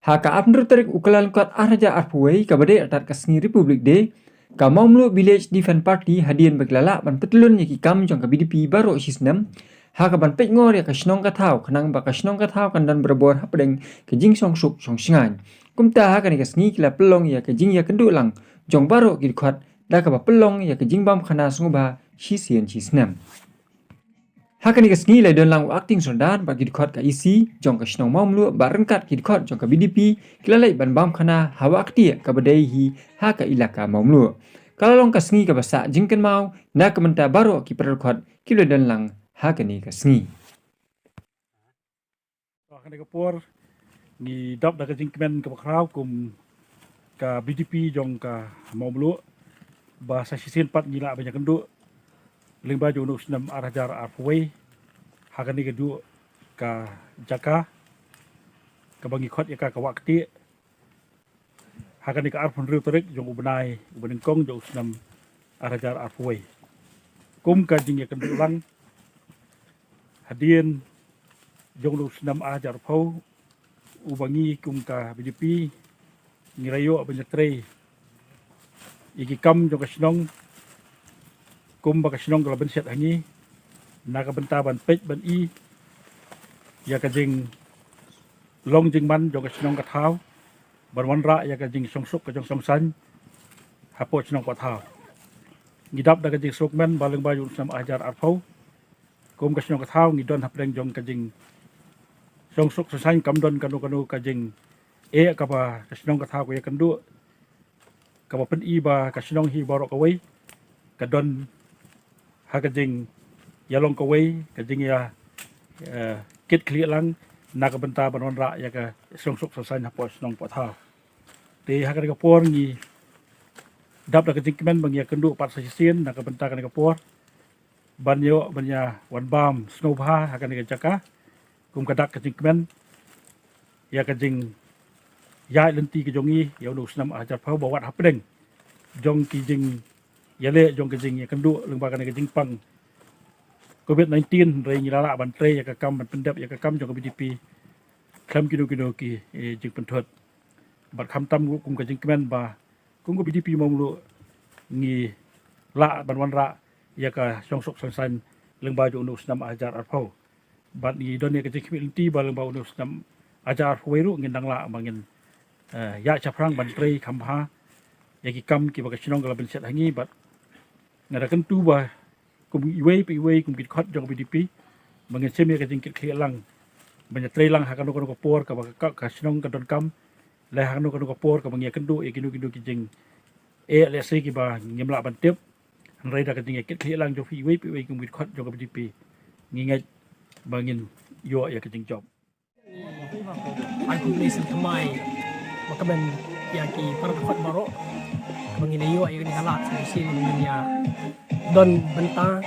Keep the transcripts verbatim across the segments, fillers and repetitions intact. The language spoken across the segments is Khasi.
Ha ka arphew tarik u Kyllalyngkot arhajar arphew wei, kaba dei artat ka sngi Republic Day, ka Mawmluh Village Defence Party hadien ba ki la lah ban pyntylun ïa ki kam jong ka V D P baroh shisnem ha kaban peitngor ïa ka shnong ka thaw, khnang ba ka shnong ka thaw kan don barabor hapdeng ka jingshongsuk shongshngaiñ. Kumta ha kane ka sngi ki la pynlong ïa ka jingïakynduh lang jong baroh ki dkhot da kaba pynlong ïa ka jingbam khana sngewbha shisien shisnem. Ha kane ka sngi la don lang u Acting Sordar bad ki dkhot ka E C jong ka shnong Mawmluh bad ryngkat ki dkhot jong ka V D P ki la leit ban bam khana ha Wah Ktieh kaba dei hi ha ka ilaka Mawmluh. Ka la long ka sngi kaba sah jingkynmaw na ka bynta baroh ki para dkhot kiba la don lang ha kane ka sngi. Ha kane ka por ngi dap da ka jingkmen kaba khraw kum ka V D P jong ka Mawmluh ba sa shisien pat ngi lah ban ïakynduh lyngba jong u snem arhajar arphew wei ha kane ka duh ka jaka kaba ngi khot ïa ka ka Wah Ktieh ha kane ka arphew hynriew tarik jong u bnai u ba nyngkong jong u snem arhajar arphew wei. Kum ka jingïakynduh lang hadien jong u snem arhajar arphew uba ngi kum ka V D P ngi la ïoh ban ïatrei ïa ki kam jong ka shnong kumba ka shnong ka la bynshet ha ngi na ka bynta ban peit ban i ïa ka jinglong jingman jong ka shnong ka thaw ban wanrah ïa ka jingshongsuk ka jingshongsaiñ hapoh shnong hapoh thaw. Ngi dap da ka jingsngewkmen ba lyngba jong u snem arhajar arphew kum ka shnong ka thaw ngi don hapdeng jong ka jingshongsuk shongsaiñ, kam don kano kano ka jingeh kaba ka shnong ka thaw ka ïakynduh kaba pyni ba ka shnong hi baroh kawei ka don ha ka jingïalong kawei, ka jingïa, eh, kit khlieh lang na ka bynta ban wanrah ïa ka shongsuk shongsaiñ hapoh shnong hapoh thaw. Te ha kane ka por ngi dap da ka jingkmen ba ngi ïakynduh pat sa shisien na ka bynta kane ka por ban ïoh ban ïa wan bam sngewbha ha kane ka jaka kum ka dak ka jingkmen ïa ka jingïaid lynti ka jong ngi ïa u snem arhajar arphew ba wat hapdeng jong ki jingïaleh jong ka jingïakynduh lyngba kane ka jingpang covid nineteen, hynrei ngi la lah ban trei ïa ka kam ban pyndep ïa ka kam jong ka V D P khlem kino kino ki, eh, jingpynthut. Bad khamtam ruh kum ka jingkmen ba kum ka V D P Mawmluh ngi lah ban wanrah ïa ka shongsuk shongsaiñ lyngba jong u snem arhajar arphew. Bad ngi don ïa ka jingkhmih lynti ba lyngba u snem arhajar arphew wei ruh ngin dang lah ba ngin, eh, ïaid shaphrang ban trei kham bha ïa ki kam kiba ka shnong ka la bynshet ha ngi. Bad nga da kyntu ba kum iwei pa iwei kum ki dkhot jong ka V D P ba ngin shim ïa ka jingkit khlieh lang ban ïatrei lang ha kano kano ka por kaba ka, ka shnong ka donkam, lane ha kano kano ka por kaba ngi ïakynduh ïa kino kino ki jingeh lehse kiba ngim lah ban tip. Hynrei da ka jingïakit khlieh lang jong phi iwei pa iwei kum ki dkhot jong ka V D P ngi ngeit ba ngin ïoh ïa ka jingjop. Ai kum ni sngewthuh mai ba ka ban ïa ki para dkhot baroh ba ngin ïoh ïa kane ka lad sa shisien ngin ïa don bynta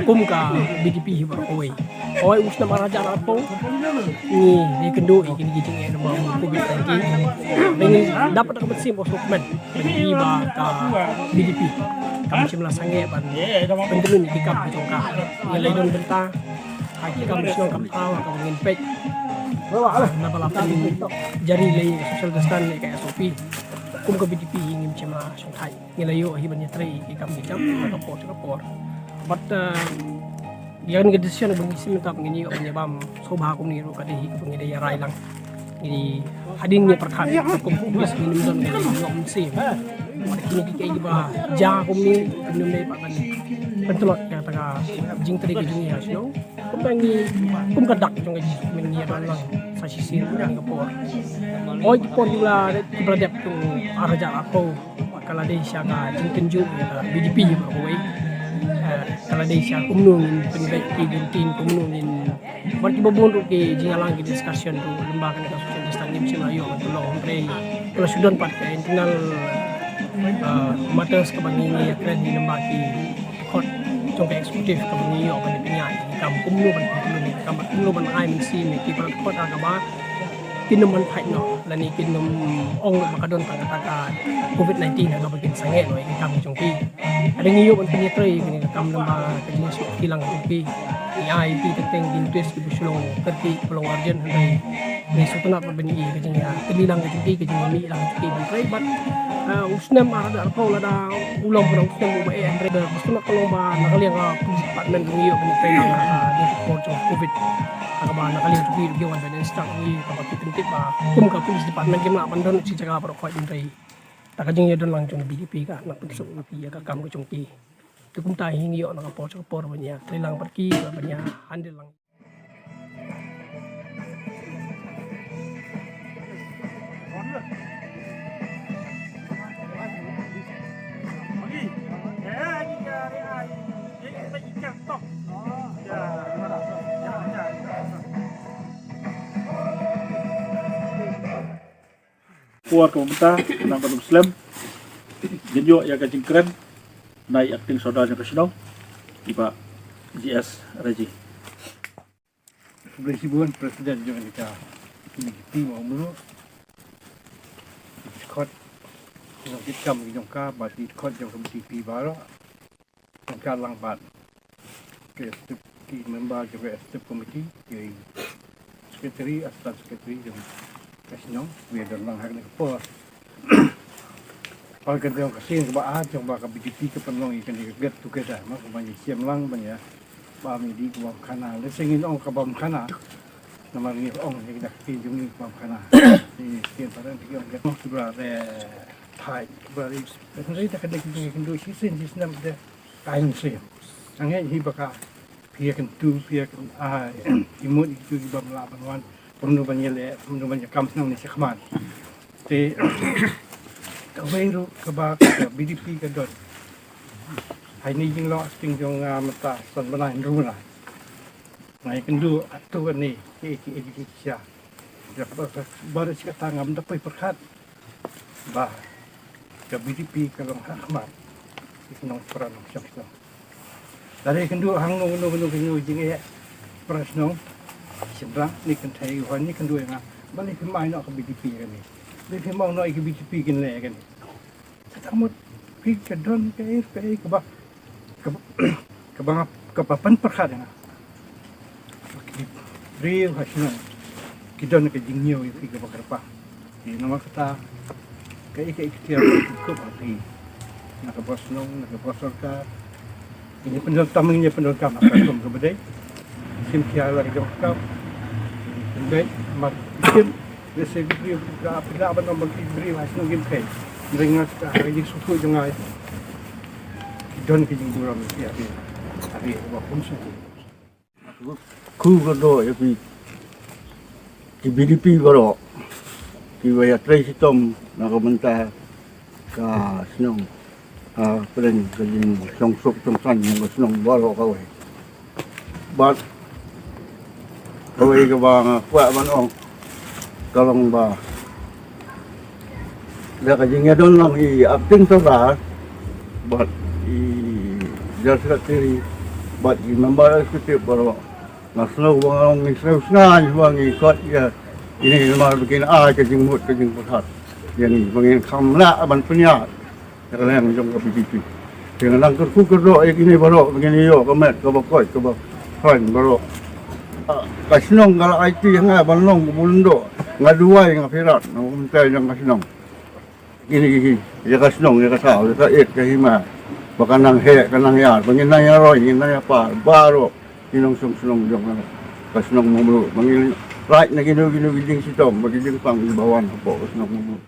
kum ka V D P hi baroh kawei. Hooid, u snem arhajar arphew ngi ïakynduh ïa kine ki jingeh namar covid nineteen. Ngi dap da ka mynsiem ba sngewkmen lynti ba ka V D P kam shym la sangeh ban pyntylun ïa ki kam ki jong ka. Ngi la don bynta ha ki kam shnong kam thaw ha kaba ngin peit. Naba la pynjari lei social distance lei ka S O P. Kum ka V D P hi ngim shym la shongthait. Ngi la ïoh hi ban ïatrei ki kam ki jam ha ka por sha ka por. Bad, eh, ïa kane ka decision ba ngi shim mynta ba ngin ïoh ban ïa bam sngewbha kumne ruh ka dei hi kaba ngi da ïa rai lang. Ngi hadien ngi pyrkhat kum kum ngin ym don ka ïoh mynsiem. Bad kine ki kaei kiba jia kumne ngim dei pat ban pyntlot ïa kata ka jingtrei ka jong ngi ha shnong. Kumta ngi kum ka dak jong ka jingmih ngi ïa don lang sa shisien ha kane ka por. Hooid, ki por kiba la, kiba la dep jong arhajar arphew ka la dei sha ka jingkynjuh ïa ka V D P baroh kawei. Eh, ka la dei sha kumno ngin pynbeit ki gunting, kumno ngin, bad kiba bun ruh ki jingïalang ki discussion ruh lyngba kane ka social distance ngim shym la ïoh ban pynlong, hynrei ka la shu don pat ka internal, eh, matters kaba ngi ngi ïakren hi lyngba ki dkhot jong ka executive kaba ngi ïoh ban pynïaid ïa ki kam kumno ban pynlong ïa ki kam, kumno ban ai mynsiem ïa ki para dkhot ha kaba kin ym ban thait noh lane kin ym ong ba ka don tang kata ka covid nineteen ha kaba kin sangeh noh ïa ki kam jong ki. Hynrei ngi ïoh ban pynïatrei ïa kane ka kam lyngba ka jingsngewthuh lang jong ki. Ai, ïa ki teng teng ki interest kiba shu long kyrkieh, kiba long urgent, hynrei ngi sngewtynnat ban ïohi ka jingïatylli lang ka jong ki, ka jingïamih lang ka jong ki ban trei bad, ah, u snem ar hajar arphew lada u long kane u snem uba eh, hynrei ka sngewtynnat ka long ba na ka liang ka police department ngi ïoh ban trei lang, ah, ha ka por jong covid. Kaba na ka liang jong ki ruh ki wan ban instruct ngi kaba ki pyntip ba kum ka police department kim lah ban don shi jaka baroh khoit, hynrei da ka jingïadon lang jong ka B D P ka nang pynsuk ïa ka kam ka jong ki. Te kumta hi ngi ïoh na ka por sha ka por ban ïa trei lang bad ki, ban ïa handle lang. Por kaba mynta, nang ba dum slem, ngin ïoh ïa ka jingkren na i Acting Sordar jong ka shnong, i Bah G S Raji. Khublei shibun President jong ka B D P Mawmluh. Ki dkhot jong ki kam ki jong ka, bad ki dkhot jong ka B D P baroh. Jong ka lang bad ki step, ki member jong ka step committee, ki secretary, assistant secretary jong ka shnong, ba ïadon lang ha kane ka por. Ba ka dei ka sien kaba ar jong ba ka B D P ka pynlong ïa kane ka get together, ma, kaba ngi shem lang ban ïa, ba ngi dei kaba khana, lehse ngin ong kaba khana. Namar ngi ong ïa ka ktien jong ngi kaba khana. Ngi ktien para ngi ong get together. Thai, ba ri, hynrei da ka dei ka jingïakynduh shisien shisnem de. Ai, ngi shu ïa. Nga ngeit hi ba ka phi ïakynduh, phi ïakynduh, ai, i mut i tu i bym lah ban wan, bym nu ban ïaleh, bym nu ban ïakam shnong ne shakhmat. Te kawei ruh kaba ka B D P ka don. Hai, ne jinglong acting jong nga mynta san bnai hynriew bnai. Nga ïakynduh atu kane ki ki ki ki sha. Ba ba ba shi katta ngam da poi pyrkhat ba ka B D P ka long ha khmat. Ki nongpra nongshong shnong. Lada ïakynduh hangno hangno hangno hangno jingeh para shnong. Shynrang ne kynthei, hooid, ne kynduh ïa nga. Balei phim ai noh ka B D P ïa kane? Balei phim ong noh ïa ka B D P kin leh ïa kane? Kata mut phi ka don kaei kaei kaba, kaba, kaba nga, kaba pynpyrkhat ïa nga. Ki briew ha shnong ki don ka jingñiew ïa phi kaba kyrpang. Te namar kata kaei kaei ka ktien ba ki kup ha phi na ka bor shnong, na ka bor sorkar. Ngin ïa pyndonkam, ngin ïa pyndonkam ha ka rukom kaba dei. Shim khia la ka jong ka kam. Pynbeit mar ki shim. Lehse ki briew, ki briew, ki briew, ban ong ba ki briew ha shnong kim kheiñ. Hynrei nga, ha ka jingsngewthuh jong nga, ki don ki jingburom ïa ki, ha ki, ha ki, ba kum sngewthuh. Khublei ïa phi ki B D P baroh kiba ïatrei shitom na ka bynta ka shnong. Ha pdeng ka jingshongsuk shongsaiñ jong ka shnong baroh kawei. Bad kawei kaba nga kwah ban ong ka long ba da ka jingïadon lang i Acting Sordar bad i General Secretary bad i member executive baroh, nga sngew ba nga ong ngi sngew sngew ba ngi khot ïa ine namar ba kin ai ka jingmut ka jingpyrkhat ïa ngi ba ngin kham lah ban pynïaid ïa ka liang jong ka B D P. Te nga nang kyrkhu kyrdoh ïa kine baroh ba ngin ïoh ka met kaba koit kaba hoi baroh. Ah, ka shnong ka la aiti ha nga ban long kaba lyngdoh, nga duwai nga pyrkhat na ka bynta jong ka shnong. Kine ki, ki, ïa ka shnong, ïa ka thaw, ïa ka it ka hima, ba ka nang heh ka nang ïar, ba ngin nang ïaroi ngin nang ïapar baroh ki nongshong shnong jong ka shnong Mawmluh, ba ngin lait na kino kino ki jingshitom bad ki jingpang kiba wan hapoh ka shnong Mawmluh.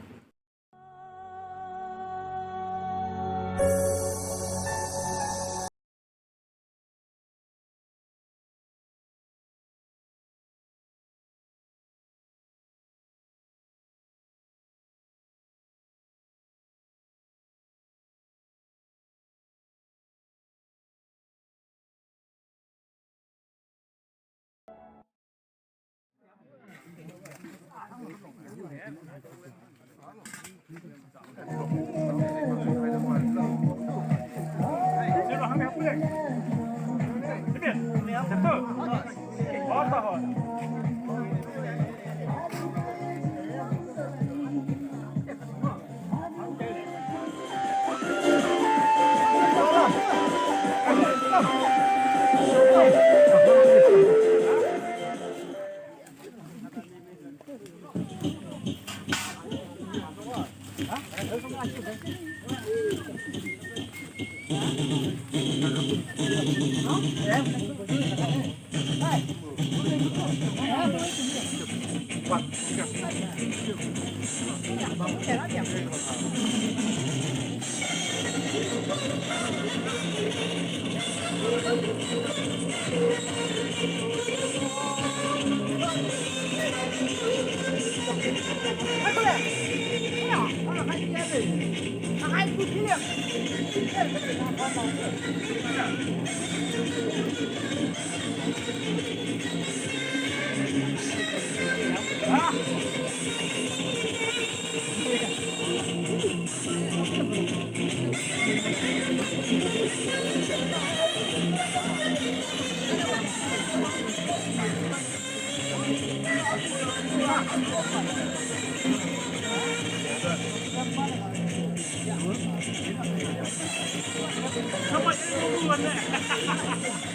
Come on, come on.